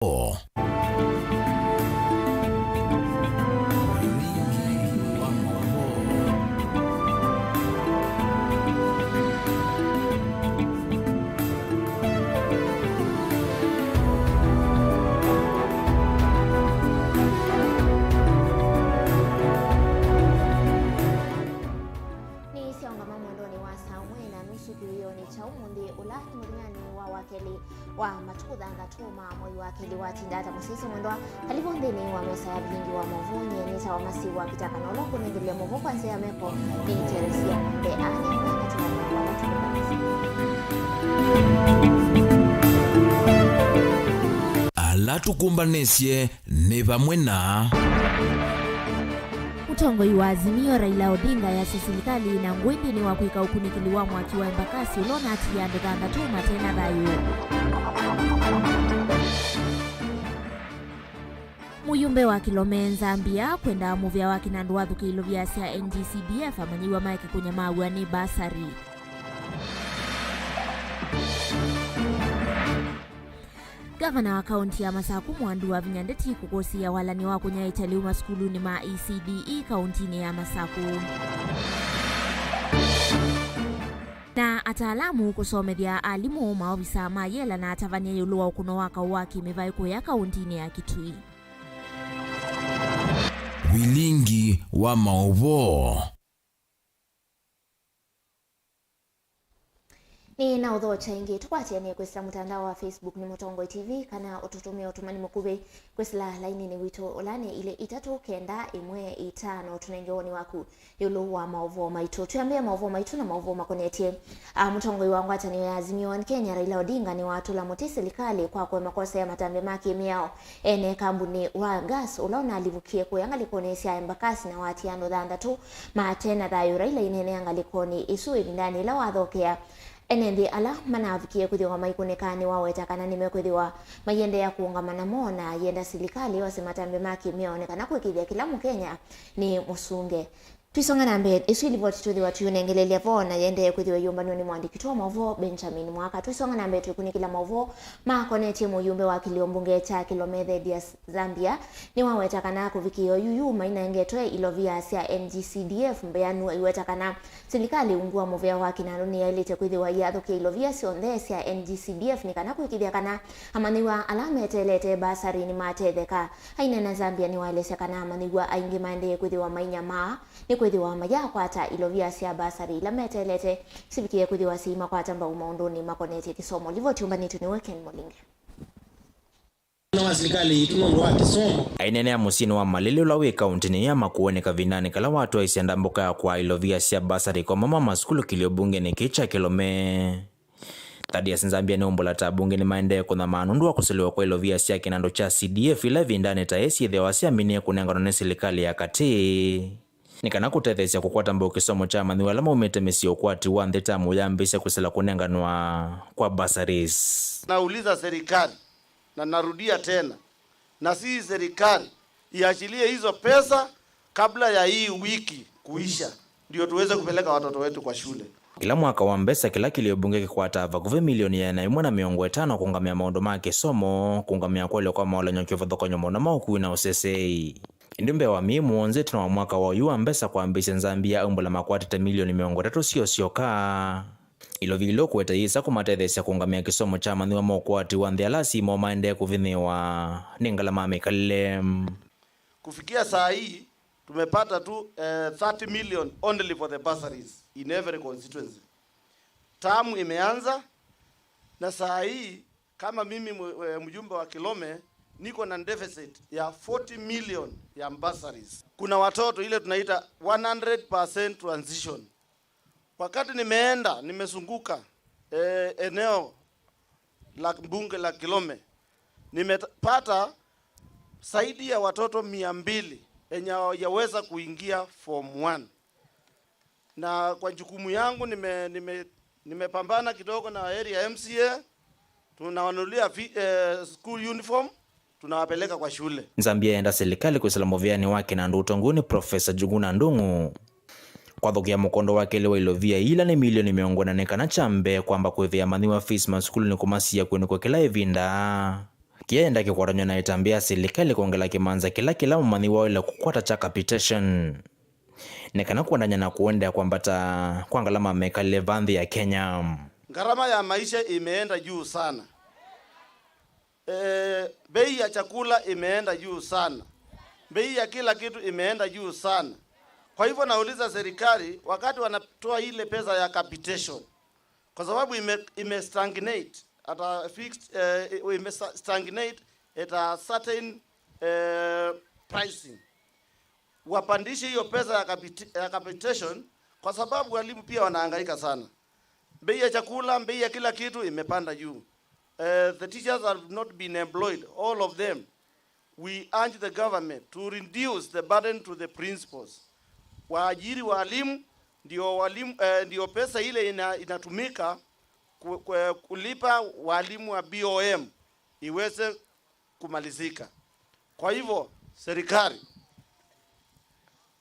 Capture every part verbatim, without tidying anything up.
Ũlĩngĩ wa maũvoo. Nĩsyaũngama mwendonĩ wa saa ũmwe na nusu kĩwĩonĩ kya ũmũnthĩ, ũla nĩ mũthenyanĩ wa wakelĩ wa matukũ thanthatũ ma mwei wa kelĩ watinda ata mũsyaĩĩsya mwendwa. Karibu nthĩnĩ wa mesa ya vilingi wa maũvoo. Nyie nĩtawa Masiwa Peter Kanolo, kũnengelea maũvoo kwa nzĩa ya meko nĩ Teresia Mwende. Aa nĩ amwe katĩ wa maũvoo ala tũkũmbanĩsye. Ala tũkũmbanĩsye nĩ vamwe na Mũtongoi wa Azimio, Raila Odinga, easya silikalĩ ĩna ngũĩ nthĩnĩ wa kwĩka ũkunĩkĩli wa mwaki wa Embakasi ũla ũnatiie andũ thanthatũ mate na thayũ. Mũyumbe wa Kilome, Zambia, kwenda mũvĩa wa kĩnandũ wathũkĩe ilovia sya N G C D F, amanyĩw'a maeke kũnyamaaw'a nĩ mbasarĩ. Ngavana wa kaunti ya Masaku, Mwandu Wavinya Ndeti, kũkũsĩĩa walany'o wa kũnyaĩĩkya lĩu masukulunĩ ma E C D E kauntinĩ ya Masaku. Na ataalamu kũsomethya alimũ, maovisa ma yela na atavany'a ĩũlũ wa ũkũno wa kaũ wa kĩmĩvaĩ kũya kauntinĩ ya Kitui. Vilingi wa maũvoo. Nĩ na ũthokya ĩngĩ, tũkwatĩanĩe kwĩsĩla mũtandao wa Facebook nĩ Mũtongoi T V, kana ũtũtũmĩe ũtũmani mũkuvĩ kwĩsĩla laininĩ witũ ũla nĩ ilĩ itatũ kenda ĩmwe itano. Tũnenge woni waku ĩũlũ wa maũvoo maitũ. Twĩambĩe maũvoo maitũ na maũvoo makonetye, a, mũtongoi wa ngwatanĩo ya Azimio One Kenya, Raila Odinga, nĩwatũla mũtĩ silikalĩ kwa kũema kwosea matambya ma kĩmĩao ene kambunĩ wa gas ũla ũnalivũkie kũya ngalĩkonĩ sya Embakasi na watia andũ thanthatũ mate na thayũ. Raila aineenea ngalĩkonĩ ĩsu ĩvindanĩ ĩla wathokea ene nthĩ ala manavikie kwĩthĩwa maikũnĩka. Nĩwaweta kana nĩmekwĩthĩwa maiendeea kũũngama namo na ayenda silikalĩ yose matambya ma kĩmĩao nĩ kana kũĩkĩĩthya kĩla Mũkenya nĩ mũsunge. Twisonga na mbee, ĩsu ĩ livoti twĩthĩwa tũyũnengelelya vo na yendee kwĩthĩwa ĩyũmbanw'a nĩ mũandĩki witũ wa maũvoo, Benjamin Mwaka. Twisonga na mbee, twĩkunĩkĩla maũvoo makonetye mũyumbe wa kĩlio mbunge kya Kilome, Thedius Zambia, nĩwaweta kana kũvikĩĩa oyu yu mainengetwe ilovia sya N G C D F mbeanu. Aiweta kana silikalĩ ungu wa mũvea wa kĩnandũ nĩyaĩlĩte kwĩthĩwa ĩyathũkĩa ilovia syonthe sya N G C D F nĩ kana kũĩkĩĩthya kana amanyĩw'a ala meteelete mbasarĩ nĩmatetheka. Aineena Zambia nĩwaelesya kana amanyĩw'a aingĩ maendee kwĩthĩwa mainyamaa nĩkwĩthĩwa mayaakwata ilovia sya mbasarĩ ila meteelete sivikĩe kwĩthĩwa syĩimakwata mbau maũndũnĩ makonetye kĩsomo. Livoti yũmbanĩtw'e nĩwe Ken Mũlinge. Wa silikalĩ yitũ nũndũ wa kĩsomo. Aineenea mũsyĩnĩ wa Malili ũla wĩ kauntinĩ ya Makueni kavindanĩ kala watwaisye ndambũka ya kwaa ilovia sya mbasarĩ kwa mama masukulu kĩlio mbungenĩ kĩĩ kya Kilome. Thaddeus Nzambia nĩumbũla ta ambunge nĩmaendee kũnyamaa nũndũ wa kũselewa kwa ilovia sya kĩnandũ kya C D F ila ĩvindanĩ ta ĩĩ syĩthĩawa syaminie kũnenganwa nĩ silikalĩ ya katĩ nĩ kana kũtetheesya kũkwata mbau kĩsomo kya amanyĩw'a ala maumĩte mĩsyĩ ũkwati wa nthĩ tamu yambĩĩsya kwĩsĩla kũnenganwa kwa bursaries. Nauliza serikali, na narudia tena, na si serikali iachilie hizo pesa kabla ya hii wiki kuisha, ndio tuweze kupeleka watoto wetu kwa shule. Kĩla mwaka wa mbesa, kĩla kĩlio mbunge kĩkwataa vakuvĩ milioni ĩana ĩmwe na mĩongo ĩtano kũũngamĩa maũndũ ma kĩsomo, kũũngamĩa kwelwa kwa maũlany'o, kĩvathũkany'o, maũndũ ma ũkui na ũseseei. Ĩndĩ mbee wa myei mũonza ĩtina wa mwaka wa oyu wa mbesa kwambĩĩsya, Nzambia aumbũla makwatĩte milioni mĩongo ĩtatũ syo syoka. Ilovia ila ũkũete yĩsa kũmatetheesya kũũngamĩa kĩsomo kya amanyĩw'a ma ũkwati wa nthĩ ala asyai moo maendee kũvinyĩĩwa nĩ ngalama ya mĩkalĩle. Kufikia saa hii, tumepata tu, eh, thirty million only for the bursaries in every constituency. Tamu imeanza, na saa hii, kama mimi mu-, eh, mjumbe wa Kilome, niko na deficit ya forty million ya bursaries. Kuna watoto ile tunaita one hundred percent transition. Wakati nimeenda, nimezunguka, eh, eneo la bunge la Kilome, nimepata zaidi ya watoto mia mbili yenye hawajaweza kuingia form one. Na kwa jukumu yangu nime-, nime-, nimepambana kidogo na area M C A, tunawanunulia vi-, eh, school uniform, tunawapeleka kwa shule. Nzambia yenda silikalĩ kwĩsĩla mũvĩanĩ wa kĩnandũ ũtongoonĩ nĩ Professor Njuguna Ndung'u kwathũkĩa mũkondo wa kelĩ wa ilovia ila nĩ milioni mĩongo ĩna nĩ kana kya mbee kwamba kũĩvĩa amanyĩw'a fees masukulunĩ kũmasiĩa kwĩnũkw'a kĩla ĩvinda. Kĩyaenda kĩkwatanw'a na ĩtambya ya silikalĩ kwongela kĩmanza kĩla kĩla mũmanyĩw'a waĩle kũkwata kya capitation, nĩ kana kũendany'a na kũendeea kwambata kwa ngalama ya mĩkalĩle va nthĩ ya Kenya. Gharama ya maisha imeenda juu sana. Eh, bei ya chakula imeenda juu sana. Bei ya kila kitu imeenda juu sana. Kwa hivyo nauliza serikali, wakati wanatoa ile pesa ya capitation, kwa sababu ime, ime stagnate at a fixed, eh, ime sa- stagnate at a certain, eh, pricing. Wapandishe hiyo pesa ya, capit, ya capitation, kwa sababu walimu pia wanahangaika sana. Bei ya chakula, bei ya kila kitu imepanda juu. Eh, the teachers have not been employed, all of them. We urge the government to reduce the burden to the principals. Waajiri walimu, ndio walimu, eh, ndio pesa ile ina, inatumika ku, ku, kulipa walimu wa B O M iweze kumalizika. Kwa hivyo, serikali,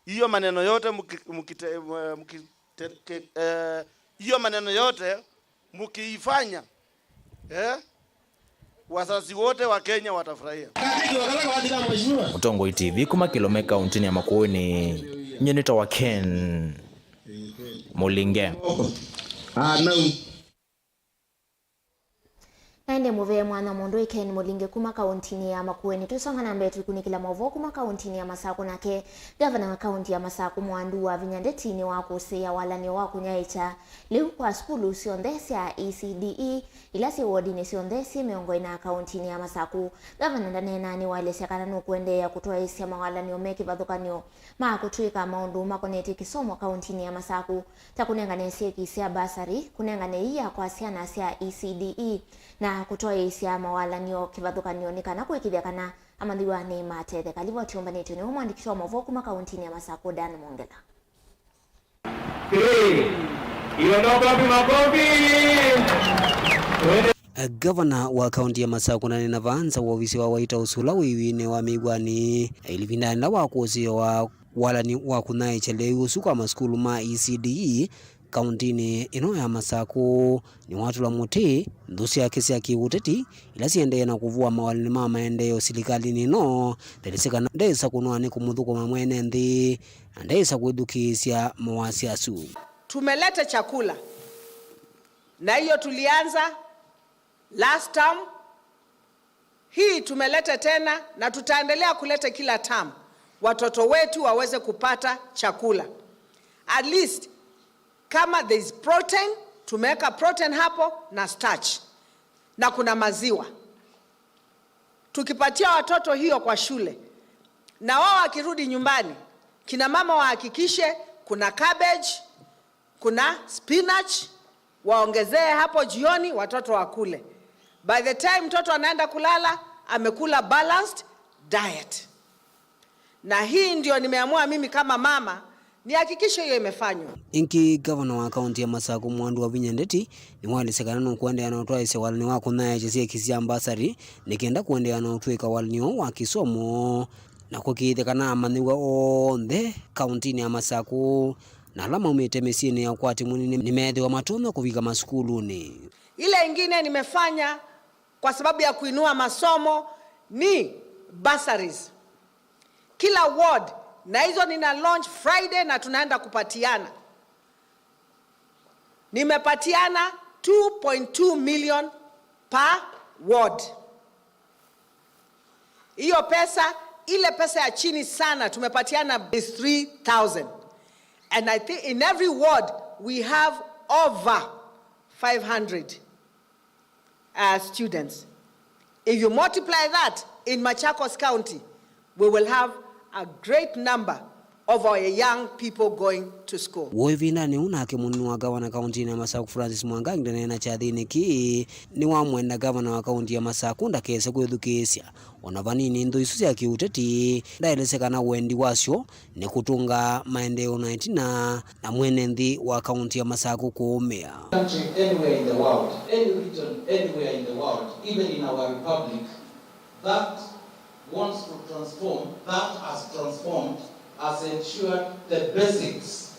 hiyo maneno yote mki- mkite- mkite- ke- eh, hiyo maneno yote mkiifanya, eh, wazazi wote wa Kenya watafurahia. Mũtongoi T V kuma Kĩlome kaũntĩnĩ ya Makueni, nyie nĩtawa Ken Mũlinge. Ah, no. Na ĩndĩ mũvea mwana mũndũ ĩ Ken Mũlinge kuma kaũntĩnĩ ya Makueni. Twĩsonga na mbee, tũikunĩkĩla maũvoo kuma kaũntĩnĩ ya Masakũ nake. Ngavana wa kaũntĩ ya Masakũ Mwandu Wavinya Ndeti nĩwakũsĩĩa walany'o wa kũnyaĩĩkya lĩu kwa sukulu syonthe sya E C D E ila syĩ wodinĩ syonthe syĩ mĩongo ĩna kaũntĩnĩ ya Masakũ. Ngavana ndaneenaa nĩwaelesya kana nũkũendeea kũtwaĩĩsya mawalany'o me kĩvathũkany'o ma kũtw'ĩka maũndũ makonetye kĩsomo kaũntĩnĩ ya Masakũ, ta kũnengane syeki sya basari, kũnengane ia kwa syana sya E C D E, na kũtwaĩĩsya mawalany'o kĩvathũkany'o nĩ kana kũĩkĩĩthya kana amanyĩw'a nĩmatetheka. Livoti yũmbanĩtw'e nĩwe mwandĩki wa maũvoo kuma kaũntĩnĩ ya Masakũ, Dan Mwongela. Three. Hiyo makofi, makofi. Gavana wa kaũntĩ ya Masakũ na nena vanza wa ovisi wa White House ũla wĩ iw'ĩnĩ wa mĩw'ani, ĩvindanĩ yĩla wakũsĩĩwa walany'o wa kũnyaĩĩkya lĩu ũsu kwa masukulu ma E C D E kaũntĩnĩ ĩno ya Masakũ, nĩwatũla mũtĩ nthũ syake sya kĩũteti ila siendee na kũvũa mawalany'o ma maendeeo silikalĩnĩ ĩno, ndelesĩ kana ndesa kũnoa nĩ kũmũthũkũma mwene nthĩ, na ndesa kwĩthukĩĩsya mawasya asu. Tumeleta chakula, na hiyo tulianza last term. Hii tumeleta tena na tutaendelea kuleta kila term, watoto wetu waweze kupata chakula. At least, kama there is protein, tumeweka protein hapo na starch. Na kuna maziwa. Tukipatia watoto hiyo kwa shule, na wao wakirudi nyumbani, kina mama wahakikishe kuna cabbage, kuna spinach, waongezee hapo jioni, watoto wakule. By the time mtoto anaenda kulala, amekula balanced diet. Na hii ndio nimeamua mimi kama mama, nihakikishe hiyo imefanywa. Ĩngĩ, ngavana wa kaũntĩ ya Masakũ Mwandu Wavinya Ndeti nĩwaelesya kana nũkũendeea na ũtwaĩĩsya walany'o wa kũnyaĩĩkya syeki sya mbasari nĩ kenda kũendeea na ũtw'ĩka walany'o wa kĩsomo na kũĩkĩĩthya kana amanyĩw'a onthe kaũntĩnĩ ya Masakũ na ala maumĩte mĩsyĩnĩ ya ũkwati mũnini nĩmeethĩwa matonya kũvika masukulunĩ. Ile ingine nimefanya kwa sababu ya kuinua masomo ni bursaries. Kila ward, na hizo nina launch Friday na tunaenda kupatiana. Nimepatiana two point two million per ward. Hiyo pesa, ile pesa ya chini sana tumepatiana is three thousand. And I think in every ward we have over five hundred uh, students. If you multiply that in Machakos County, we will have a great number of our young people going to school. Wĩ ĩvindanĩ ũu nake mũnini wa ngavana kaũntĩnĩ ya Masakũ Francis Mwangangi ndaneena kyathĩnĩ kĩĩ, nĩwamwenda ngavana wa kaũntĩ ya Masakũ ndakese kwĩthukĩĩsya o na vanini nthũ isu sya kĩũteti. Ndaelesya kana wendi wasyo nĩ kũtũnga maendeeo na ĩtina na mwene nthĩ wa kaũntĩ ya Masakũ kũũmĩa. Country anywhere in the world, any region anywhere in the world, even in our republic, that wants to transform, that has transformed, has ensured the basics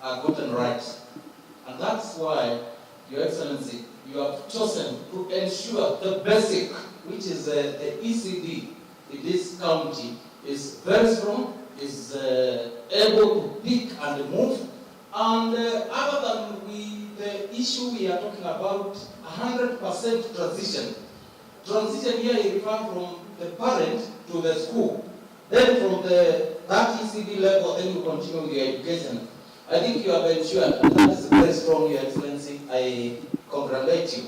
are gotten right. And that's why, Your Excellency, you have chosen to ensure the basic which is uh, the E C D in this county, is very strong, is uh, able to pick and move. And uh, other than we, the issue we are talking about, one hundred percent transition. Transition here, you refer from the parent to the school. Then from the, that E C D level, then you continue with your education. I think you have ensured, and that is very strong, Your Excellency. I congratulate you.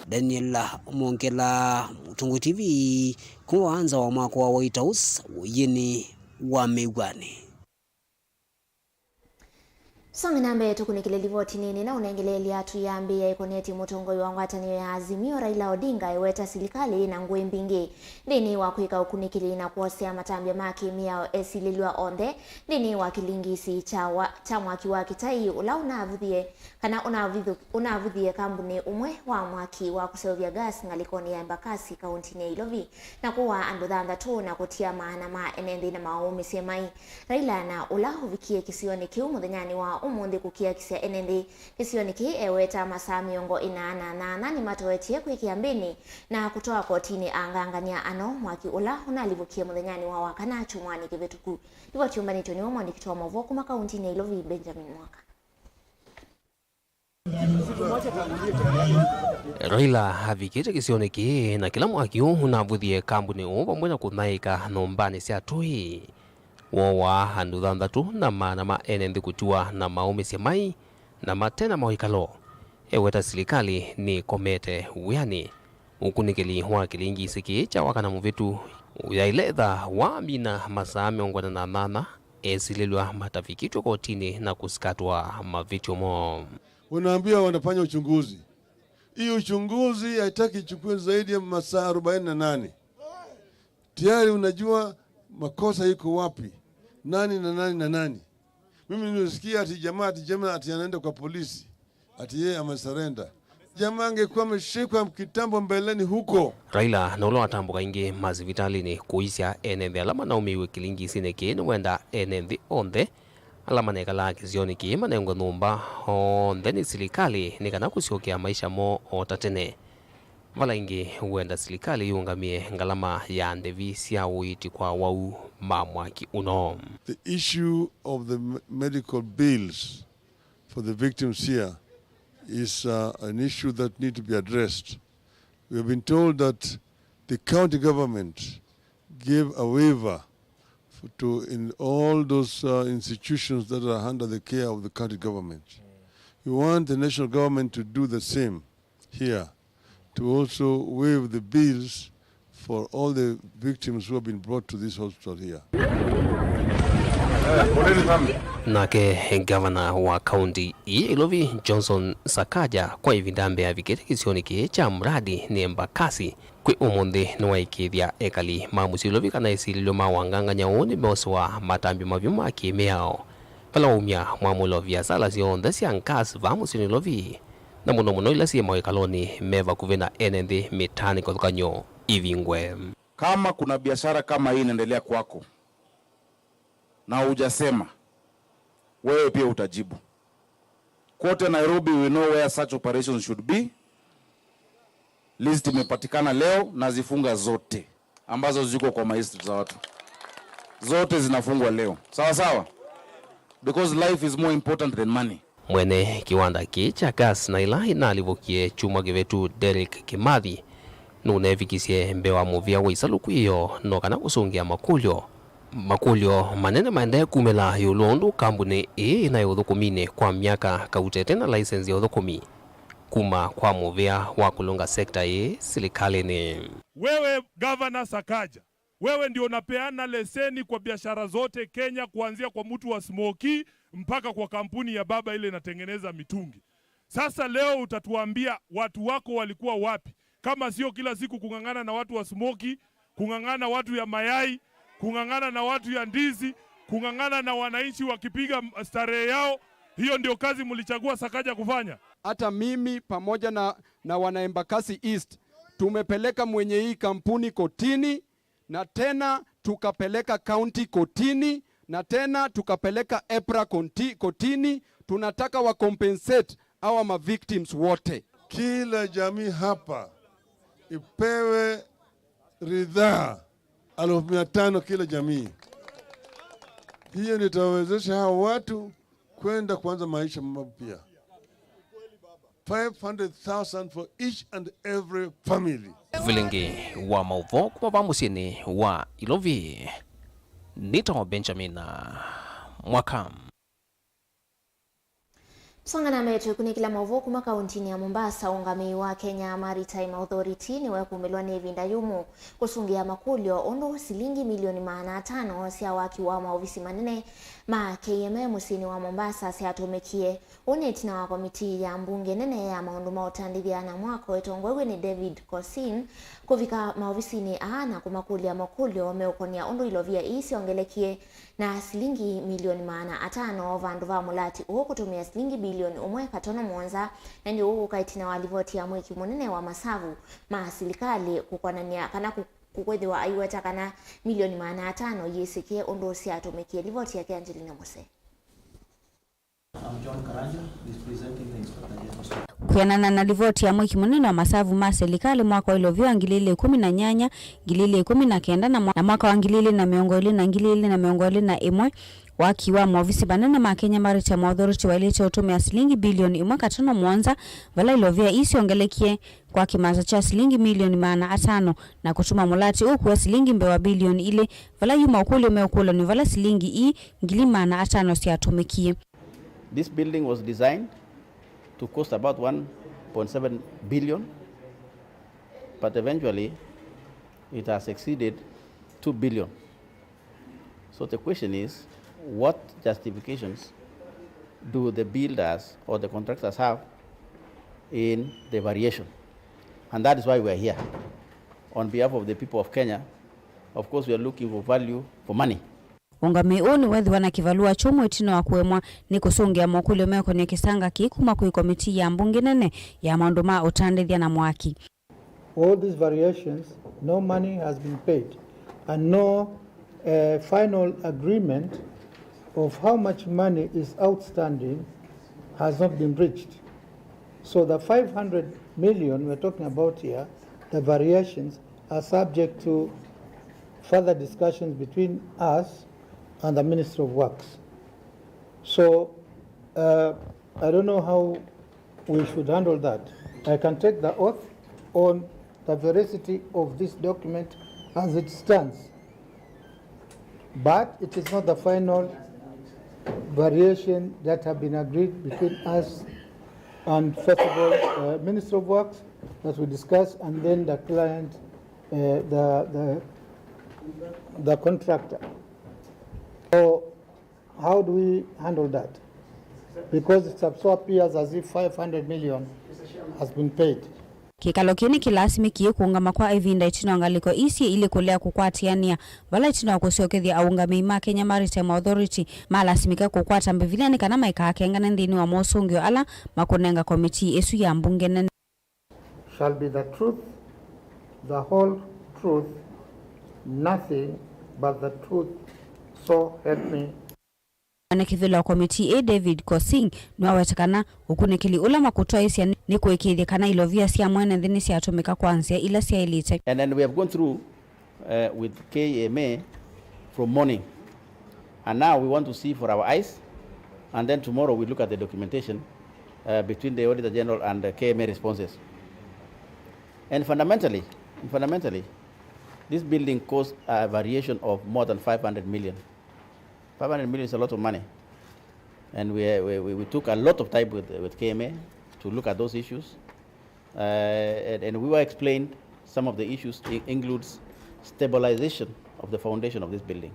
Daniel Mongela, Mũtũngũ T V, kuma nza wa mwako wa White House, ũyĩnĩ wa Mĩw'anĩ. Some na mbee tũkunĩkĩle livoti nini na ũnengeleelya twĩambĩĩa ĩkonetye mũtongoi wa ngwatanĩo ya Azimio, Raila Odinga, eweta silikalĩ yĩna ngũĩ mbingĩ nthĩnĩ wa kwĩka ũkunĩkĩli na kwosea matambya ma kĩmĩao esilĩlw'a onthe nthĩnĩ wa kĩlingisi kya wa, kya mwaki wa kĩtai ũla ũnavuthie, kana ũnavithu-, ũnavuthie kambunĩ ũmwe wa mwaki wa kũseũvya gas ngalĩkonĩ ya Embakasi, kaũntinĩ ya Ilovi, na kũaa andũ thanthatũ na kũtia maana ma ene nthĩ na maũũmĩsye mai. Raila na ũla ũvikie kĩsionĩ kĩu mũthenyanĩ wa ũmũnthĩ kũkiakisya ene nthĩ kĩsionĩ kĩĩ eweta masaa mĩongo ĩna na nyaanya nĩmatoetye kwĩkĩa mbĩnĩ na kũtwaa kotinĩ angangany'a ano mwaki ũla ũnalivũkie mũthenyanĩ wa wakana kyumwanĩ kĩvĩtũku. Livoti yũmbanĩtw'e nĩwe mwandĩki wa maũvoo kuma kaũntinĩ ya Ilovi, Benjamin Mwaka. Raila avikĩte kĩsionĩ kĩĩ na kĩla mwaki ũũ ũnavuthie kambunĩ ũũ vamwe na kũthaĩka nyũmbanĩ sya tũĩ. Wooaa andũ thanthatũ na maana ma ene nthĩ kũtiwa na maũmĩsye mai na mate na mawĩkalo. Eweta silikalĩ nĩkomete wĩanĩ. Ũkunĩkĩli wa kĩlingisi kĩĩ kya wakana mũvĩtu ũyaĩle etha wamina masaa mĩongo ĩna na nyaanya esilĩlw'a matavikĩtw'e kotinĩ na kũsikatwa mavĩtyo moo. Unaambia wanafanya uchunguzi. Hii uchunguzi haitaki ichukue zaidi ya masaa arobaini na nane. Tayari unajua makosa iko wapi, nani na nani na nani. Mimi nilisikia ati jamaa, ati jamaa ati anaenda kwa polisi, ati yeye amesurrender. Jamaa angekuwa ameshikwa kitambo mbeleni huko. Raila na ũla watambũka ingĩ masivitalĩnĩ kũisya ene nthĩ ala manaũmĩiwe kĩlingisinĩ kĩĩ nĩwenda ene nthĩ onthe ala manekalaa kĩsionĩ kĩĩ manengwe nyũmba onthe nĩ silikalĩ nĩ kana kũsyokea maisha moo o ta tene. Vala ĩngĩ wenda silikalĩ yĩũngamĩe ngalama ya ndĩvi sya ũiiti kwa awau ma mwaki ũno. The issue of the me-, medical bills for the victims here is, uh, an issue that need to be addressed. We have been told that the county government gave a waiver f-, to in all those, uh, institutions that are under the care of the county government. We want the national government to do the same here, to also waive the bills for all the victims who have been brought to this hospital here. Nake ngavana wa kaunti ii Ilovi, Johnson Sakaja, kwa ĩvinda mbee avikĩte kĩsionĩ kĩĩ kya mradi nĩ Embakasi kwĩ ũmũnthĩ, nĩwaĩkĩĩthya ekali ma mũsyĩ Ilovi kana esilĩlw'a ma wangangany'a ũũ nĩmeosewa matambya mavyu ma kĩmĩao, vala waumya mwamũlo viasala syonthe sya gas vaa mũsyĩnĩ Ilovi, na mũno mũno ila syĩ mawĩkalonĩ me vakuvĩ na ene nthĩ mĩtaanĩ kĩvathũkany'o ivingwe. Kama kuna biashara kama hii inaendelea kwako na hujasema, wewe pia utajibu. Kote Nairobi, we know where such operations should be. List imepatikana leo, nazifunga zote ambazo ziko kwa mahistory za watu. Zote zinafungwa leo. Sawa sawa? Because life is more important than money. Mwene kĩwanda kĩĩ kya gas na ĩla ĩnalivũkie kyumwa kĩvĩtu, Derrick Kimathi, nũnevikisye mbee wa mũvĩa wa ĩsalukũ ĩyo no kana kũsũngĩa makũlyo. Makũlyo manene maendee kumĩla ĩũlũ wa ũndũ kambunĩ ĩĩ ĩnaĩ ũthũkũminĩ kwa myaka kauta ĩte na laisenzi ya ũthũkũmi kuma kwa mũvĩa wa kũlũnga sekta ĩĩ silikalĩnĩ. Wewe Gavana Sakaja, wewe ndio unapeana leseni kwa biashara zote Kenya, kuanzia kwa mtu wa smoki mpaka kwa kampuni ya baba ile inatengeneza mitungi. Sasa leo utatuambia watu wako walikuwa wapi, kama sio kila siku kung'ang'ana na watu wa smoki, kung'ang'ana watu ya mayai, kung'ang'ana na watu ya ndizi, kung'ang'ana na wananchi wakipiga starehe yao. Hiyo ndio kazi mlichagua Sakaja kufanya? Hata mimi pamoja na, na wana Embakasi East tumepeleka mwenye hii kampuni kotini, na tena tukapeleka county kotini, na tena tukapeleka EPRA konti-, kotini. Tunataka wa compensate our ma victims wote. Kila jamii hapa ipewe ridhaa elfu mia tano kila jamii. Hiyo ndio itawezesha hao watu kwenda kuanza maisha mapya. Five hundred thousand for each and every family. Vilingi wa maũvoo kuma va mũsyĩnĩ wa Ilovi. Nĩtawa Benjamin Mwaka. Tũsonga na mbee, twĩkunĩkĩla maũvoo kuma kauntinĩ ya Mombasa. Ũngamĩi wa Kenya Maritime Authority nĩwekumĩlwa nĩ ĩvinda yũmũ kũsũngĩa makũlyo ũndũ silingi milioni maana atano sya waki wa maovisi manene ma K M A mũsyĩnĩ wa Mombasa syatũmĩkie. Ũũ nĩ ĩtina wa komitii ya mbunge nene ya maũndũ ma ũtandĩthya na mwako ĩtongoew'e nĩ David Kosin kũvika maovisinĩ aa na kũmakũlya makũlyo meũkonĩa ũndũ ilovia ii syongelekie na silingi milioni maana atano vandũ va mũlati ũũ kũtũmĩa silingi bilioni ũmwe katono mũonza, na ĩndĩ ũũ ũka ĩtina wa livoti ya mwĩki mũnene wa masavu ma silikalĩ kũkonany'a kana kũ-, kũkwĩthĩwa aiweta kana milioni maana atano iyĩsĩkĩe ũndũ syatũmĩkie. Livoti yake Angelina Muse. I'm John Karanja, is presenting the Inspector General. Kwĩanana na livoti ya mwĩki mũnene wa masavu ma silikalĩ mwaka wa ilovia wa ngili ili ikũmi na nyanya, ngili ili ikũmi na kenda na mwa-, na mwaka wa ngili ili na mĩongo ĩlĩ na ngili ili na mĩongo ĩlĩ na ĩmwe, waki wa maovisi manene ma Kenya Maritime Authority waĩlĩte ũtũmĩa silingi bilioni ĩmwe katono mũonza, vala ilovia ii syongelekie kwa kĩmanza kya silingi milioni maana atano, na kũtuma mũlati ũkua silingi mbee wa bilioni ilĩ, vala yu maũkũlyo meũkũlwa nĩ vala silingi ii ngili maana atano syatũmĩkie. This building was designed to cost about one point seven billion, but eventually it has exceeded two billion. So the question is, what justifications do the builders or the contractors have in the variation? And that is why we are here. On behalf of the people of Kenya, of course, we are looking for value for money. Ũngamĩi ũũ nĩwethĩwa na kĩvalũa kyũmũ ĩtina wa kũemwa nĩ kũsũngĩa mokũlyo mekonĩa kĩsanga kĩĩ kuma kwĩ komitii ya mbunge nene ya maũndũ ma ũtandĩthya na mwaki. All these variations, no money has been paid, and no, uh, final agreement of how much money is outstanding has not been reached. So the five hundred million we're talking about here, the variations are subject to further discussions between us and the Ministry of Works. So, uh, I don't know how we should handle that. I can take the oath on the veracity of this document as it stands, but it is not the final variation that have been agreed between us and, first of all, uh, Ministry of Works that we discuss, and then the client, uh, the, the, the contractor. So, how do we handle that? Because it so appears as if five hundred million has been paid. Kĩkalo kĩĩ nĩkĩlasimĩkie kũũngama kwa ĩvinda ĩtina wa ngalĩko ii syĩ ilĩ kũlea kũkwatĩanĩa, vala ĩtina wa kũsyokethya aũngamĩi ma Kenya Maritime Authority malasimĩka kũkwata Mbivilia nĩ kana maikakengane nthĩnĩ wa mosũngĩo ala makũnenga komitii ĩsu ya mbunge nene. Shall be the truth, the whole truth, nothing but the truth, so help me. Mwene kĩvĩla wa komitii ĩĩ, David Kosing, nĩwaweta kana ũkunĩkĩli ũla makũtwaĩĩsya nĩ kũĩkĩĩthya kana ilovia sya mwene nthĩ nĩsyatũmĩka kwa nzĩa ila syaĩlĩte. And then we have gone through uh, with K M A from morning. And now we want to see for our eyes, and then tomorrow we look at the documentation uh, between the Auditor General and the K M A responses. And fundamentally, and fundamentally, this building caused a variation of more than five hundred million. Five hundred million is a lot of money. And we, we, we we took a lot of time with, with K M A to look at those issues. Uh, and, and we were explained some of the issues i- includes stabilization of the foundation of this building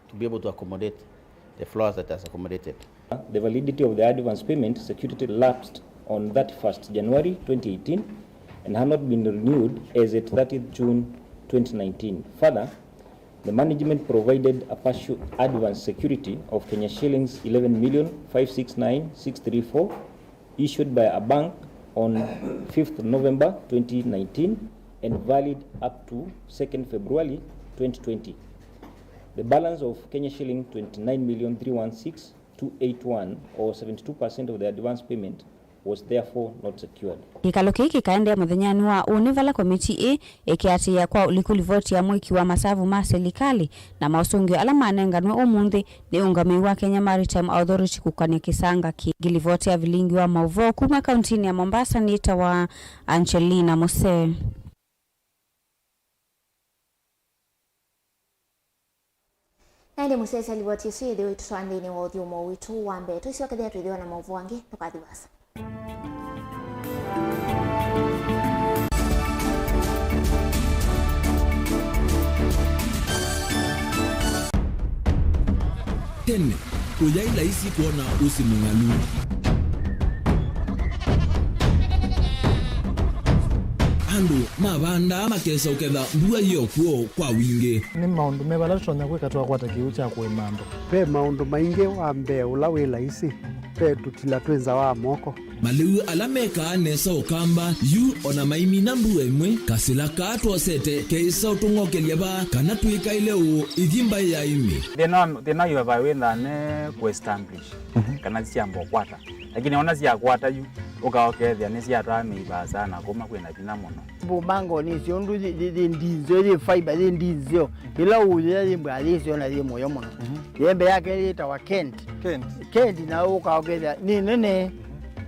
to be able to accommodate the floors that has accommodated. The validity of the advance payment security lapsed on thirty-first January twenty eighteen and had not been renewed as at thirtieth June twenty nineteen. Further, the management provided a partial advance security of Kenya shillings eleven million five six nine six three four issued by a bank on fifth November twenty nineteen and valid up to second February twenty twenty. The balance of Kenya shilling twenty-nine million three one six two eight one, or seventy-two percent of the advance payment, was therefore not secured. Kĩkalo kĩĩ kĩkaendeea mũthenyanĩ wa ũnĩ, vala komiti ĩĩ ĩkĩatĩĩa kwa ũliku livoti ya mwĩki wa masavu ma silikalĩ na maũsũngĩo ala manenganwe ũmũnthĩ nĩ ũngamĩi wa Kenya Maritime Authority kũkany'a kĩsanga kĩngĩ. Livoti ya vilingi wa maũvoo kuma kauntinĩ ya Mombasa nĩtawa Angelina Musee. Na ĩndĩ mũsyaĩĩsya, livoti ĩsu yĩthĩwe ĩtũtwaa nthĩnĩ wa ũthyũmũo witũ wa mbee. Tũisyokethĩa twĩthĩwa na maũvoo angĩ, ndũkathi vaasa. Tene, kũyaĩ laisi kwona ũsĩ mũng'alu. Andũ mavandaa makesa ũketha mbua yĩ o kw'o kwa wingĩ. Nĩ maũndũ meva ala tũtonya kwĩka twakwata kĩw'ũ kya kũĩma andũ? Ve maũndũ maingĩ. Wa mbee ũla wĩ laisi, ve tũtila twĩ nza wa moko. Malĩu ala mekaa nesa Ũkamba, yu o na maimina mbua ĩmwe, kasĩla kaa twosete keĩsa ũtũng'okelya vaa kana twĩkaĩle ũũ ĩthi mbaĩ ya ĩmĩ. Thĩna, thĩna wĩ vaa wĩ nthane kũ establish, mhm, kana syamba ũkwata. Lakini ona syakwata yu, ũka ũkethĩa nĩsyatwaa mĩi vaasa na kuma kwĩna vinya mũno. Mbumbango nĩsyo ũndũ yĩ, yĩ, yĩ ndinzeo, yĩ fiber, yĩ ndinzeo. Ĩla ũyĩa yĩ mbwa yĩsyo na yĩ mũyo mũno. Mhm. Yembe yake yĩtawa Kent. Kent. Kent na ũka ũkethĩa nĩ nene.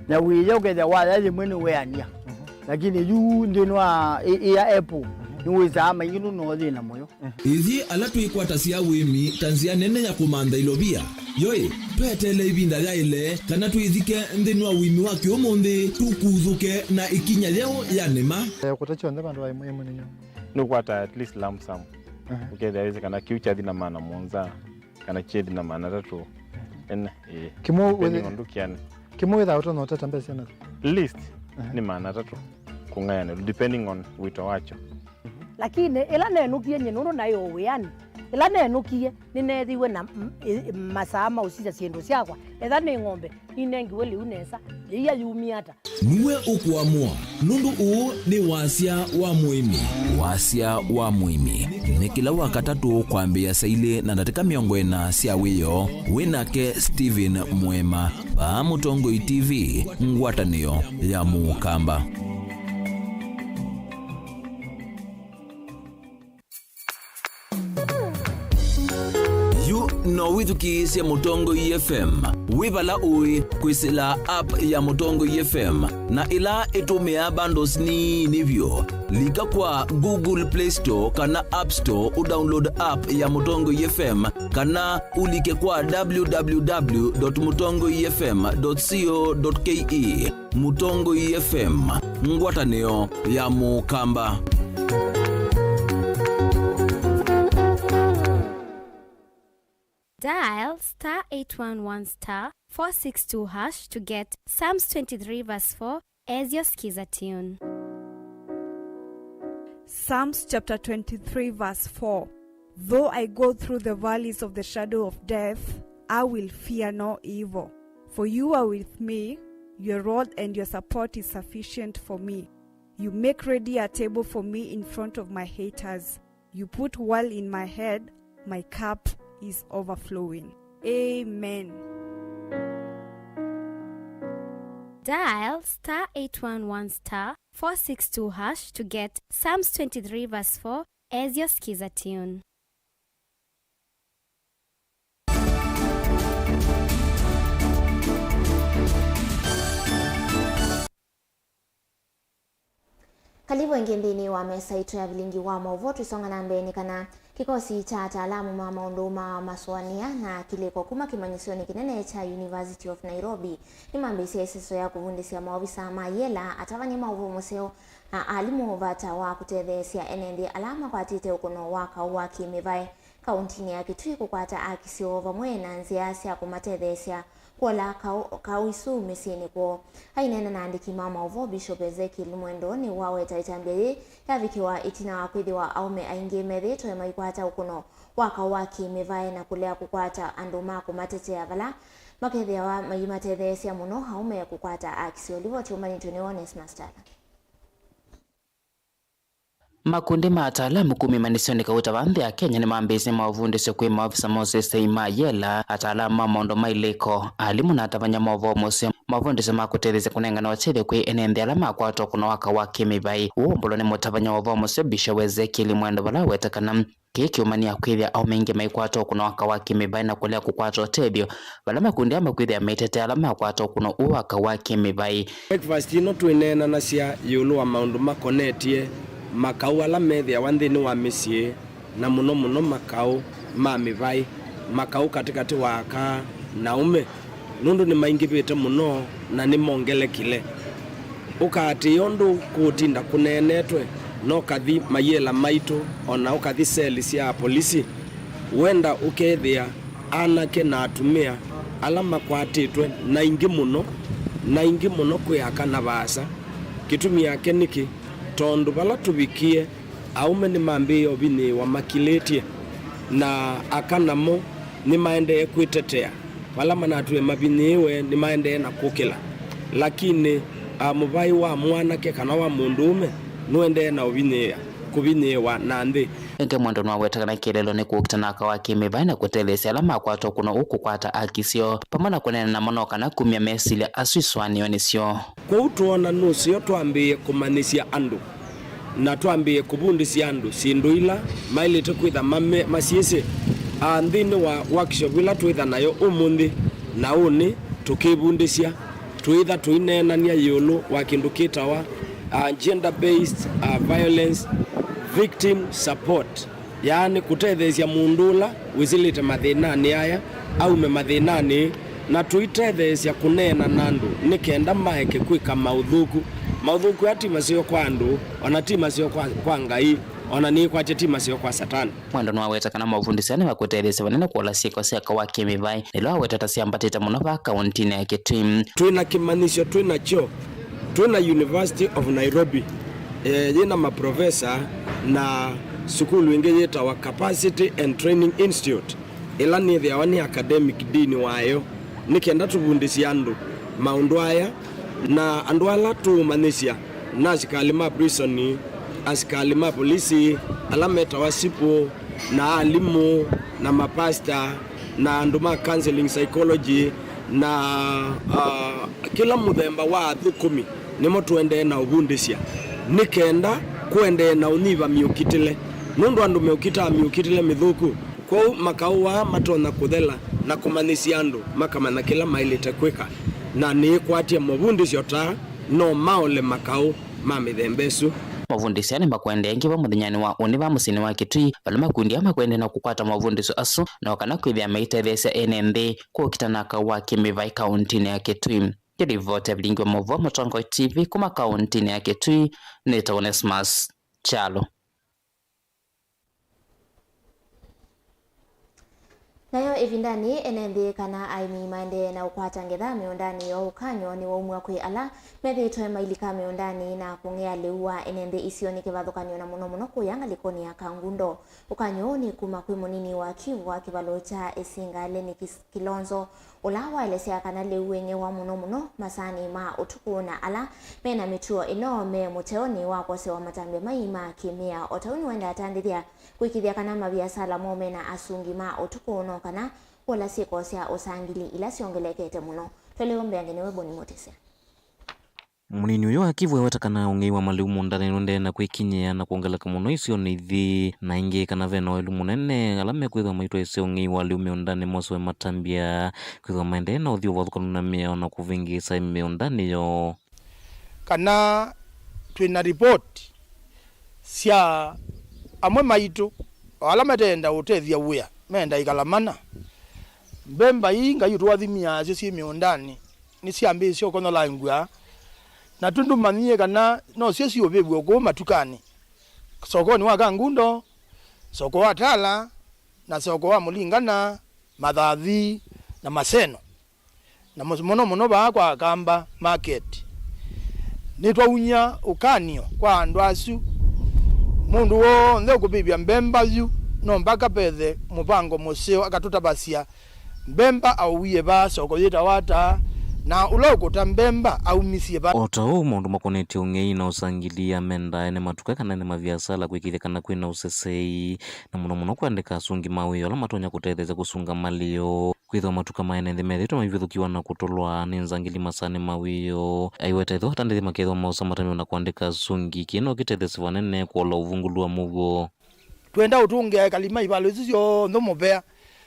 Na wĩya ũkethĩa waya yĩmwe nĩ weania. Mhm. Lakini yu nthĩnĩ wa ĩ, ĩ ya apple, mhm, nĩwĩsaa maingĩ nũno thĩna mũyo. Ithyĩ ala twĩkwatasya ũĩmi ta nzĩa nene ya kũmantha ilovia, yoĩ, tweteele ĩvinda yaĩle kana twĩthike nthĩnĩ wa ũĩmi wa kĩũmũnthĩ, tũkuthũke na ĩkinya yeũ ya nĩma. Eh, kũta kyonthe vandũ va ĩmwe ĩmwe nĩnyo. Nũkwata at least lump sum. Aha. Ũkethĩa wĩsĩ kana kĩu kyathi na maana mũonza, kana kyethi na maana atatũ. Ene, ĩĩ. Kĩmwe depending wĩthĩ-, on ndũkĩanĩ. Kĩmwe wĩthaa ũtonya ũtata mbesa na? Least, aha, nĩ maana atatũ kũng'ayanĩlwa, depending on wĩto wakyo. Lakini ĩla nenũkie nyie, nũndũ naĩ o wĩanĩ, ĩla nenũkie, nĩneethĩiwe na m-, ĩ-, masaa ma ũsisya syĩndũ syakwa. Etha nĩ ng'ombe, ninengiwe lĩu nesa, yĩia yumie ata? Nue ũkũamũa, nũndũ ũũ nĩ wasya wa mũĩmi. Wasya wa mũĩmi nĩ kĩla Wakatatũ kwambĩĩa saa ilĩ na ndatĩka mĩongo ĩna sya wĩoo. Wĩ nake Stephen Mwema, vaa Mũtongoi T V, ngwatanĩo ya Mũkamba. Yu no wĩthukĩĩsye Mũtongoi F M wĩ vala ũĩ kwĩsĩla app ya Mũtongoi F M, na ĩla ĩtũmĩaa bundles nini vyũ. Lika kwa Google Play Store kana App Store ũdownload app ya Mũtongoi F M, kana ũlike kwa w w w dot mũtongoi f m dot co dot k e. Mũtongoi F M, ngwatanĩo ya Mũkamba. Dial star eight one one star four six two hash to get Psalms twenty-three verse four as your Skiza tune. Psalms chapter twenty-three verse four. Though I go through the valleys of the shadow of death, I will fear no evil. For you are with me, your rod and your support is sufficient for me. You make ready a table for me in front of my haters. You put oil in my head, my cup is overflowing. Amen. Dial star eight one one star four six two hash to get Psalms twenty-three verse four as your Skiza tune. Karibu ĩngĩ nthĩnĩ wa mesa itũ ya vilingi wa maũvoo. Tũisonga na mbee nĩ kana kĩkosi kya ataalamu ma maũndũ ma masũanĩa na kĩlĩko kuma kĩmanyĩsyonĩ kĩnene kya University of Nairobi nĩmambĩĩsye ĩseso ya kũvundĩsya maovisa ma yela, atavany'a maũvoo mũseo, na alimũ vata wa kũtetheesya ene nthĩ ala makwatĩte ũkũno wa kaũ wa kĩ-mĩvae kaũntinĩ ya Kitui kũkwata akisi o vamwe na nzĩa sya kũmatetheesya kũola kaũ, kaũ isu mĩsyĩnĩ kwoo. Aineena na andĩki ma maũvoo, Bishop Ezekiel Mwendo nĩwaweta ĩtambya yĩĩ yavikĩwa ĩtina wa kwĩthĩwa aũme aingĩ methĩĩtwe maikwata ũkũno wa kaũ wa kĩ-mĩvae na kũlea kũkwata andũ ma kũmatetea vala makethĩawa maimatetheesya mũno aũme kũkwata akisi. Livoti ũmbanĩtwe nĩ Onesmus Tala. Makundi ma ataalamu kuma imanyĩsyonĩ kauta va nthĩ ya Kenya nĩmambĩĩsye maũvundĩsyo kwĩ maovisa ma ũsesei ma yela, ataalamu ma maũndũ ma ilĩko, alimũ na atavany'a ma ũvoo mũseo. Maũvundĩsyo ma kũtetheesya kũnengane ũtethyo kwĩ ene nthĩ ala makwata ũkũno wa kaũ wa kĩ-mĩvaĩ. Ũũ ũmbũlwa nĩ mũtavany'a wa ũvoo mũseo Bishop Ezekiel Mwendo, vala awetakana kĩĩ kĩũmany'a kwĩthĩa aũme aingĩ maikwata ũkũno wa kaũ wa kĩ-mĩvaĩ na kũlea kũkwata ũtethyo vala makundi aa makwĩthĩa maitetea ala makwata ũkũno ũũ wa kaũ wa kĩ-mĩvaĩ. Breakfast ĩno twĩneenanasya ĩũlũ wa maũndũ makonetye makaũ ala methĩawa nthĩnĩ wa mĩsyĩ, na mũno mũno makaũ ma mĩvaĩ, makaũ katĩkatĩ wa aka na aũme, nũndũ nĩmaingĩvĩte mũno na nĩmongelekile. Ũkaatĩĩa ũndũ kũũtinda kũneenetwe, na ũkathi mayĩela maitũ, o na ũkathi seli sya apolisi, wenda ũkeethĩa anake na atumĩa ala makwatĩtwe na aingĩ mũno, na aingĩ mũno kwĩ aka na vaasa. Kĩtumi yake nĩkĩ? Tondũ vala tũvikie, aũme nĩmambĩĩe ũvinyĩĩwa makilĩtye, na aka namo nĩmaendee kwĩtetea. Vala manatw'ĩe mavinyĩĩwe, nĩmaendee na kũkĩla. Lakini, a, mũvaĩ wa mwanake kana wa mũndũũme nũendee na ũvinyĩĩa, kũvinyĩĩwa na nthĩ. Ĩngĩ Mwendo nĩwaweta kana kĩeleelo nĩ kũkita na aka wa kĩ-mĩvaĩ na kũtetheesya ala makwata ũkũno ũũ kũkwata aki syoo, vamwe na kũneena namo no kana kumya mesilya asu isũanĩonĩ syoo. Kwoou twoona nũseo twambĩĩe kũmanyĩsya andũ, na twambĩĩe kũvundĩsya andũ syĩndũ ila maĩlĩte kwĩtha mame-, masyĩsĩ. A, nthĩnĩ wa workshop ĩla twĩtha nayo ũmũnthĩ na ũnĩ tũkĩvundĩsya, twĩtha tũineenany'a ĩũlũ wa kĩndũ kĩtawa, a, gender based, a, violence victim support. Yaani kũtetheesya mũndũ ũla wĩsĩlĩte mathĩnanĩ aya aume mathĩnanĩ, na tũitetheesya kũneena na andũ nĩ kenda maeke kwĩka maũthũku. Maũthũku aa ti maseo kwa andũ, o na ti maseo kwa, kwa Ngai, o na nĩkwakya ti maseo kwa Satani. Mwendo nĩwaweta kana maũvundĩsyo aa nĩmakũtetheesya vanene kũola syĩko sya kaũ wa kĩ-mĩvaĩ, na ila waweta ta syambatĩte mũno vaa kaũntinĩ ya Kitui. Twĩ na kĩmanyĩsyo twĩ nakyo, twĩ na University of Nairobi, eh, yĩ na maprofesa na sukulu ĩngĩ yĩtawa Capacity and Training Institute, ĩla nĩthĩawa nĩ academic dean wayo, nĩ kenda tũvundĩsye andũ maũndũ aya, na andũ ala tũũmanyĩsya na asikalĩ ma prison, asikalĩ ma polisi, ala metawa sipo, na alimũ, na mapasta, na andũ ma counseling psychology, na, ah, kĩla mũthemba wa athũkũmi nĩmo tũendee na ũvundĩsya, nĩ kenda kũendee na ũnyiva mĩũkitĩle, nũndũ andũ meũkitaa mĩũkitĩle mĩthũku. Kwoou makaũ aa matonya kũthela na kũmanyĩsya andũ makamanya kĩla maĩlĩte kwĩka, na nĩĩkwatya mavundĩsyo ta no maole makaũ ma mĩthemba ĩsu. Mavundĩsyo aa nĩmakũendeea ĩngĩ va mũthenyanĩ wa ũnĩ va mũsyĩnĩ wa Kitui, vala makundi aa makũendeea na kũkwata mavundĩsyo asu, na o kana kwĩthĩa maitetheesya ene nthĩ kũkita na kaũ wa kĩ-mĩvaĩ kaũntinĩ ya Kitui. Kĩlivoti ya vilingi wa maũvoo Mũtongoi T V kuma kaũntinĩ ya Kitui, nĩtawa Onesmus Kyalo. Nayo ĩvindanĩ, ene nthĩ kana aĩmi maendee na ũkwata ngetha mĩũndanĩ yoo. Ũkany'o nĩwaumw'a kwĩ ala methĩĩtwe mailika mĩũndanĩ na kũng'ea lĩu wa ene nthĩ isionĩ kĩvathũkany'o, na mũno mũno kũya ngalĩkonĩ ya Kangundo. Ũkany'o ũũ nĩ kuma kwĩ mũnini wa kivu wa kĩvalo kya Ĩsinga, Lenny Kis-, Kilonzo, ũla waelesya kana lĩu wĩng'ewa mũno mũno masaanĩ ma ũtukũ, na ala me na mĩtuo ĩno me mũteonĩ wa kwosewa matambya mai ma kĩmĩao. O ta ũu nĩwaendaa atandĩthya kũĩkĩĩthya kana maviasala moo me na asungi ma ũtukũ, no kana kũola syĩko sya ũsangili ila syongelekete mũno. Twelewe mbeange nĩwe Boni Mũtĩsya. Mũnini ũyũ wa kivu eweta kana ũng'ei wa malĩu mũũndanĩ nũendee na kwĩkinyĩa na kwongeleka mũno isionĩ ithi, na ĩngĩ kana ve na ũĩlu mũnene ala mekwĩthĩwa maitwaĩĩsya ũng'ei wa lĩu mĩũndanĩ mosewe matambya kwĩthĩwa maendee na ũthyũ ũvathũkanu na mĩao na kũvĩngĩĩsa mĩũndanĩ yoo. Kana twĩ na ripoti sya amwe maitũ, o ala matenda ũtethya wĩa, menda ĩkala mana. Mbemba ii Ngai ũtũathimĩaa syo syĩ mĩũndanĩ, nĩsyambĩĩsye ũkonyolangw'a, na tũndũmanyie kana no syo siũvĩvw'e ũkũũ matukanĩ, sokonĩ wa Kangundo, soko wa Tala, na soko wa Mũlingana, Mathathi, na Maseno, na mũs-, mũno mũno vaa kwa Akamba Market. Nĩtwaumya ũkany'o kwa andũ asu. Mũndũ w'onthe ũkũvĩvya mbemba yu, no mbaka vethe mũvango mũseo akatũtavasya mbemba aũwie vaa, soko yĩtawa ata, na ũla ũkũta mbemba aumisye va. O ta ũu, maũndũ makonetye ũng'ei na ũsangĩlĩĩi mendaa ene matuka kana ene maviasala kwĩkĩĩthya kana kwĩ na ũsesei, na mũno mũno kũandĩka asungi ma wĩa ala matonya kũtetheesya kũsunga malĩo. Kwĩthĩwa matuka ma ene nthĩ methĩĩtwe maivĩthũkĩwa na kũtũlwa nĩ nzangĩli masaanĩ ma wĩoo, aiweta ĩtho atandĩthya makethĩwa maosa matamyo na kũandĩka asungi, kĩĩ no kĩtetheesye vanene kũola ũvungũlu wa mũuo. Twenda ũtũngĩa ekali ma ivalo isu syonthe mũvea,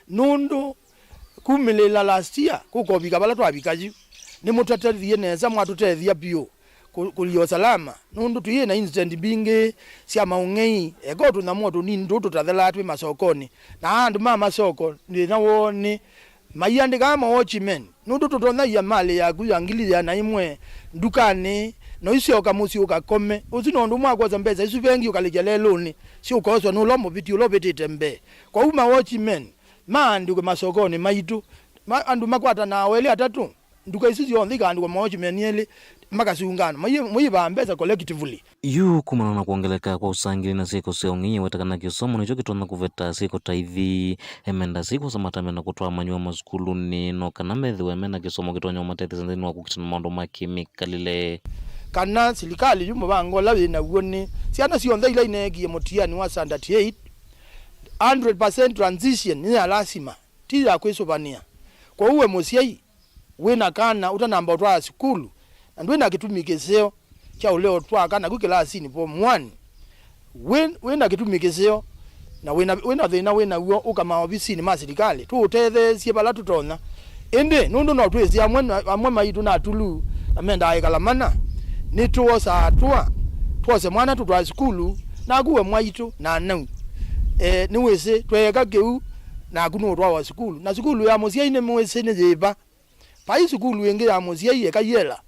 nũndũ kumĩlĩĩla last year kũkovika vala twavika yu, nĩmũtũtethie nesa, mwatũtethya vyũ kũ-, kũlia ũsalama, nũndũ twĩ na incident mbingĩ sya maũng'ei, eka o tũnyamũ o tũnini tũu tũtathelaa twĩ masokonĩ, na andũ ma masoko thĩna woo nĩ maiandĩkaa ma watchmen, nũndũ tũtonyaia malĩ yaku ya ngili ĩana ĩmwe ndukanĩ, na ũisyoka mũsyĩ ũkakome. Ũsu nĩ ũndũ ũmwe wa kwosa mbesa isu vengi ũkalĩkya lelũnĩ, syũkoswa nĩ ũla mũvĩti ũla ũvĩtĩte mbee. Kwoou ma watchmen maandĩkwe masokonĩ maitũ, ma, andũ makwatanaa o elĩ atatũ, nduka isu syonthe ikaandĩkwa ma watchmen elĩ, makasungana, mayĩ-, mayĩvaa mbesa collectively. Yu kumana na kwongeleka kwa ũsangĩli na syĩko sya ũng'ei, weta kana kĩsomo nĩkyo kĩtonya kũveta syĩko ta ithi. Emenda syĩko sa matamya na kũtwaa manyũa masukulunĩ, no kana methĩwe mena kĩsomo kĩtonya ũmatethesya nthĩnĩ wa kũkitana maũndũ ma kĩmĩkalĩle. Kana silikalĩ yu mũvango ũla wĩ naw'o nĩ syana syonthe ila ineekie mũtiani wa standard eight, hundred percent transition nĩ ya lasima, ti ya kwĩsũvanĩa. Kwoou we mũsyai, wĩ na kana ũtanamba ũtwaa sukulu, na ndwĩ na kĩtumi kĩseo kya ũlea ũtwaa kana ku kĩlasinĩ form one, wĩ, wĩ na kĩtumi kĩseo, na wĩ na, wĩ na thĩna wĩ naw'o, ũka maovisinĩ ma silikalĩ, tũũtetheesye vala tũtonya. Ĩndĩ nũndũ no twĩsĩ amwe na, amwe maitũ na atulu na mendaa ĩkala mana, nĩtũosaa atũa, twose mwana tũtwae sukulu, naku we mwaitũ na nau, e, nĩwĩsĩ tweeka kĩu, naku nũũtwawa sukulu. Na sukulu ya mũsyai nĩmwĩsĩ nĩ yĩva. Vai sukulu ĩngĩ ya mũsyai eka yela,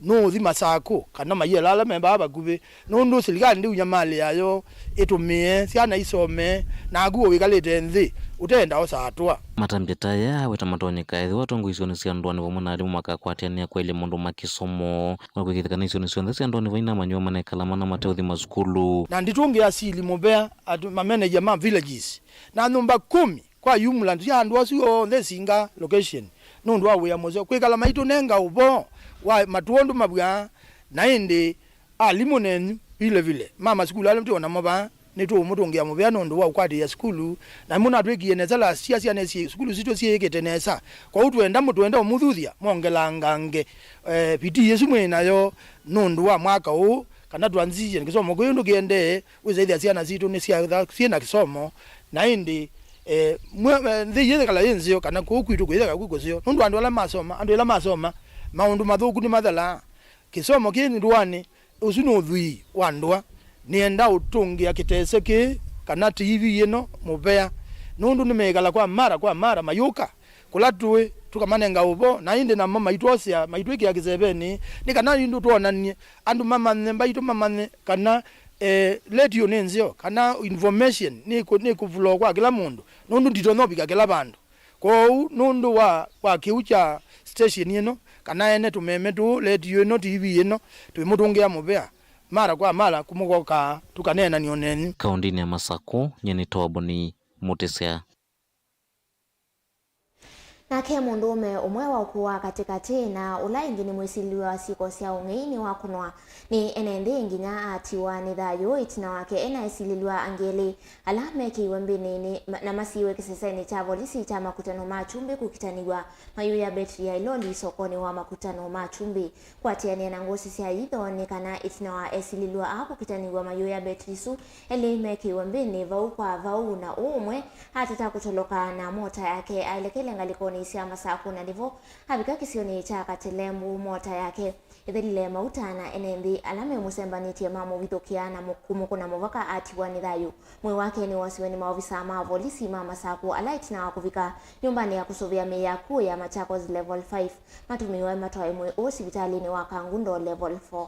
nũũthi Masakũ kana mayela ala me vaa vakuvĩ, nũndũ silikalĩ ndĩunyamalĩaa yo ĩtũmĩe syana isome, naku o wĩkalĩte nthĩ ũtenda osa atũa. Matambya ta aya aweta matonyeka ethĩwa atongoi isionĩ sya ndũanĩ vamwe na alimũ makakwatĩanĩa kwaĩlya maũndũ ma kĩsomo, na kwĩkĩĩthya kana isionĩ syonthe sya ndũanĩ vaina manyũa manekala mana mate ũthi masukulu. Na nditũngĩa sili mũvea atĩ mameneja ma villages na nyũmba kũmi kwa jumla ya andũ asu onthe Isinga location, nũndũ wa wĩa mũseo kwĩkala maitũnenga ũvoo wa matũndũ mavw'aa, na ĩndĩ alimũ nenyu vile vile ma masukulu ala twĩ namo vaa, nĩtũũmũtũngĩa mũvea nũndũ wa ũkwatĩĩa sukulu, na mũnatwĩkie nesa last year, syana isu sukulu sitũ syĩkĩte nesa. Kwoou twenda mũ-, twenda ũmũthuthya mwongelangange, eh, bidii ĩsu mwĩ nayo nũndũ wa mwaka ũũ, kana transition, kĩsomo kĩu ndũkĩendee, wĩsaĩthya syana sitũ nĩsyatha syĩ na kĩsomo, na ĩndĩ, eh, mwe-, eh, nthĩ yĩthĩkala yĩ nzeo, kana kũu kwitũ kwĩthĩka kwĩ kũseo, nũndũ andũ ala masoma, andũ ĩla masoma, maũndũ mathũku nĩmathelaa. Kĩsomo kĩ ndũanĩ, ũsu nĩ ũthwii wa ndũa. Nĩenda ũtũngĩa kĩtese kĩĩ, kana T V ĩno, mũvea, nũndũ nĩmeĩkala kwa mara kwa mara mayũka kũla tũĩ, tũkamanenga ũvoo, na ĩndĩ namo maitwosea, maitwĩkĩa kĩsevenĩ, nĩ kana ĩndĩ twonanie, andũ mamanye, mbaitũ mamanye kana, eh, letio nĩ nzeo, kana information nĩ kũ-, nĩ kũvulwa kwa kĩla mũndũ, nũndũ nditonya ũvika kĩla vandũ. Kwoou, nũndũ wa, wa kĩu kya station ĩno, kana ene tũmeme tũũ, letio ĩno, T V ĩno, twĩmũtũngĩa mũvea, mara kwa mara kũmũkokaa, tũkaneenanĩa o nenyu. Kaũndĩnĩ ya Masakũ, nyie nĩ Toboni Mũtĩsya. Nake mũndũũme ũmwe wa ũkũũ wa katĩkatĩ na ũla ĩngĩ nĩ mwĩsilĩlw'a wa syĩko sya ũng'ei nĩwakũnwa nĩ ene nthĩ nginya atiwa nĩ thayũ ĩtina wake ena esilĩlw'a angĩ elĩ ala mekĩiwe mbĩnĩnĩ na masiĩwe kĩsesenĩ kya volisi kya Makutano ma Kyumbi kũkitanĩw'a mayũya mbetri ya iloli sokonĩ wa Makutano ma Kyumbi. Kũatĩanĩa na ngũsĩ sya itho nĩ kana ĩtina wa esilĩlw'a aa kũkitanĩw'a mayũya mbetri isu, elĩ mekĩiwe mbĩnĩ vau kwa vau, na ũũ ũmwe atata kũtoloka na mota yake aelekele ngalĩkonĩ sya Masakũ, na nĩvo avika kĩsionĩ kya Katelembu, mota yake ĩthelile mauta na ene nthĩ ala memũsembanĩtye mamũvithũkĩa na kũmũkũna mũvaka atiwa nĩ thayũ. Mwĩĩ wake nĩwosiwe nĩ maovisa ma volisi ma Masakũ, ala ĩtina wa kũvika nyũmbanĩ ya kũsũvĩa mĩĩ ya kũũ ya Machakos Level five, matũmĩwe matwae mwĩĩ ũũ sivitalĩnĩ wa Kangundo Level four.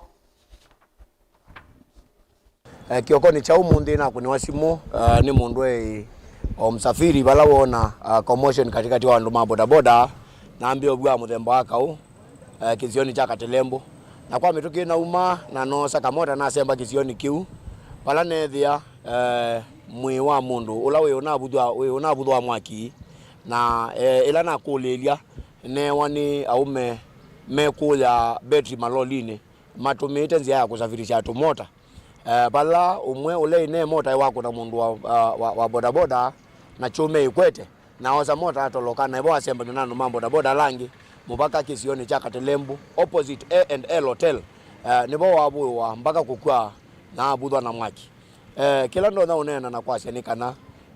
Eh, kĩokonĩ kya ũmũnthĩ nakũnĩwa simũ, eh, nĩ mũndũ e o msafiri vala wona, ah, commotion katikati wa andũ ma bodaboda, na ambĩa ũvw'a mũthemba wa kaũ, eh, kĩsionĩ kya Katelembo. Na kwa mĩtũkĩ nauma na noosa kamota nasemba kĩsionĩ kĩu, vala neethĩa, eh, mwĩĩ wa mũndũ ũla wĩ ũnavuthwa, wĩ ũnavuthwa mwaki, na, eh, ĩla nakũlĩĩlya, neewa nĩ aũme mekũya betri malolinĩ, matũmĩĩte nzĩa ya kũsafirisha tũmota. Eh, vala ũmwe ũla ĩne mota wakũna mũndũ wa, wa, wa, wa bodaboda na kyũme ĩkwete, na osa mota atoloka, na ĩvo asembanw'a na andũ ma bodaboda ala angĩ mũvaka kĩsionĩ kya Katelembu, opposite A and L Hotel. Eh, nĩvo wavũĩwa mpaka kũkw'a na avuthwa na mwaki. Eh, kĩla ndonya ũneena na kwasya nĩ kana,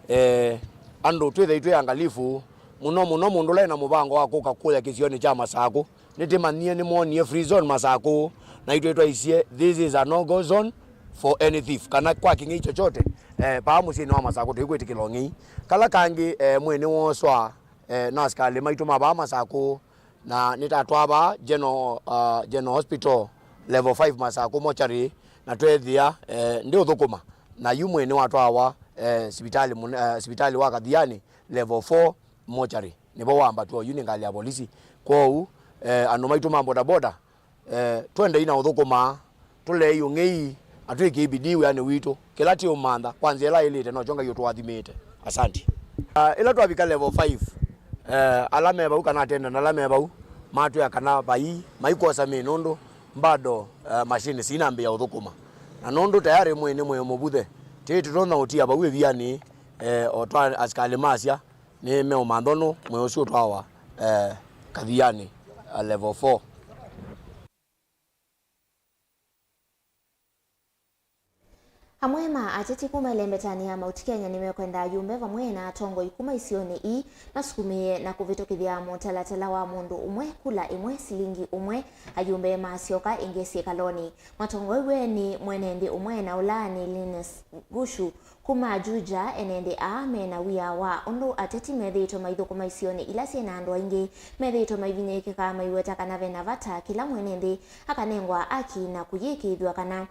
eh, andũ twĩthei twĩ angalifu mũno mũno, mũndũ ũla ena mũvango wa kũka kũya kĩsionĩ kya Masakũ, nĩtĩmanyie nĩmwonie free zone Masakũ, na itwĩ twaisye, "This is a no-go zone for any thief," kana kwa kĩng'ei chochote, eh, paa mũsyĩnĩ wa Masakũ tũikwĩtĩkĩla ũng'ei. Kala kangĩ, eh, mwĩĩ nĩwooswa, eh, na asikalĩ maitũ ma vaa Masakũ, na nĩtatwaa vaa General, uh, General Hospital Level five Masakũ mortuary, na tweethĩa, eh, ndĩũthũkũma, na yu mwĩĩ nĩwatwawa, eh, sivitalĩ mũne-, eh, sivitalĩ wa Kathiani Level four mortuary, nĩvo wambatwa oyu nĩ ngalĩ ya volisi. Kwoou, eh, andũ maitũ ma bodaboda, eh, twendei na ũthũkũma, tũlei ũng'ei, na twĩkĩe bidii wĩanĩ witũ. Kĩla tĩũmantha kwa nzĩa ĩla ĩlĩte, nokyo Ngai ũtũathimĩte. Asante. Ah, ĩla twavika level five, eh, ala me vau kana attendant ala me vau matwĩa kana vai maikwosa mĩĩ nũndũ bado, eh, machine sinambĩĩa ũthũkũma. Na nũndũ tayarĩ mwĩĩ nĩ mwĩĩ mũvuthe, tĩĩ tũtonya ũtia vau ĩvianĩ, eh, o twa asikalĩ masya, nĩ meũmantha nũ mwĩĩ ũsu ũtwawa, eh, Kathiani, eh, level four. Amwe ma ateti kuma ĩlembetanĩ ya Mount Kenya nĩmekwenda ayumbe vamwe na atongoi kuma isionĩ ii masukumĩe na kũvĩtũkĩthya mũtalatala wa mũndũ ũmwe kula ĩmwe silingi ũmwe, ayumbe masyoka ĩngĩ syĩkalonĩ. Matongoew'e nĩ mwene nthĩ ũmwe na ũla nĩ Linus Gushu kuma Juja. Ene nthĩ aa me na wia wa ũndũ ateti methĩĩtwe maithũkũma isionĩ ila syĩ na andũ aingĩ methĩĩtwe maivinyĩĩkĩka, maiweta kana ve na vata kĩla mwene nthĩ akanengwa haki na kũyĩkĩĩthw'a kana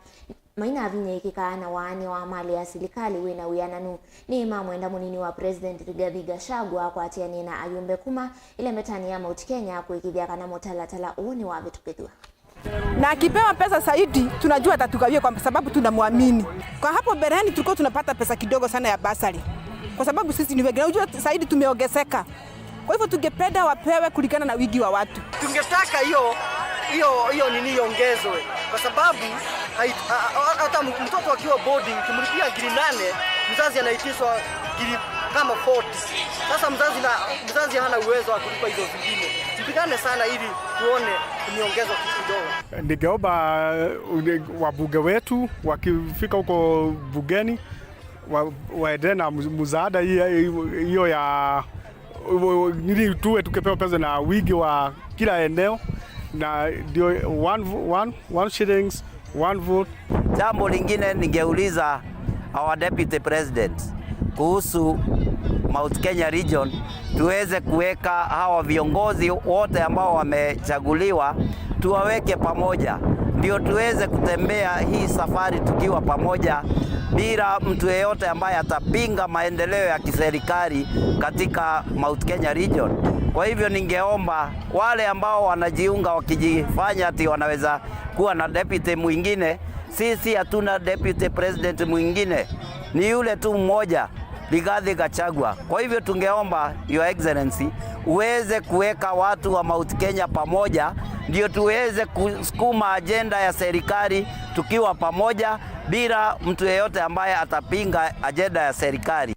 mainavinyĩĩkĩka na waany'o wa malĩ ya silikalĩ wĩ na wĩananu. Nĩ mamwenda mũnini wa President Rigathi Gachagua akwatĩanĩe na ayumbe kuma ĩlembetanĩ ya Mount Kenya kũĩkĩĩthya kana mũtalatala ũũ nĩwavĩtũkĩthw'a. Na akipewa pesa zaidi, tunajua atatugawie kwa sababu tunamwamini. Kwa hapo mbeleni tulikuwa tunapata pesa kidogo sana ya bursary. Kwa sababu sisi ni wengi. Na unajua zaidi tumeongezeka. Kwa hivyo tungependa wapewe kulingana na wingi wa watu. Tungetaka hiyo, hiyo, hiyo nini iongezwe. Kwa sababu hai-, a-, a-, hata m-, mtoto akiwa boarding, ukimlipia ngiri nane, mzazi anaitishwa ngiri kama forty. Sasa mzazi na, mzazi hana uwezo wa kulipa hizo zingine. Tupigane sana ili tuone imeongezwa kitu kidogo. Ningeomba, uh, wabunge wetu wakifika huko bungeni, wa-, waendelee na mu-, msaada hii, hiyo ya, nini, tuwe tukipewa pesa na wingi wa kila eneo, na ndio one vo-, one, one shillings, one vote. Jambo lingine ningeuliza our deputy president kuhusu Mount Kenya region, tuweze kuweka hawa viongozi wote ambao wamechaguliwa, tuwaweke pamoja, ndio tuweze kutembea hii safari tukiwa pamoja, bila mtu yeyote ambaye atapinga maendeleo ya kiserikali katika Mount Kenya region. Kwa hivyo ningeomba wale ambao wanajiunga wakijifanya ati wanaweza kuwa na deputy mwingine, sisi hatuna deputy president mwingine, ni yule tu mmoja, Rigathi Gachagua. Kwa hivyo tungeomba, Your Excellency, uweze kuweka watu wa Mount Kenya pamoja, ndio tuweze kusukuma ajenda ya serikali tukiwa pamoja, bila mtu yeyote ambaye atapinga ajenda ya serikali.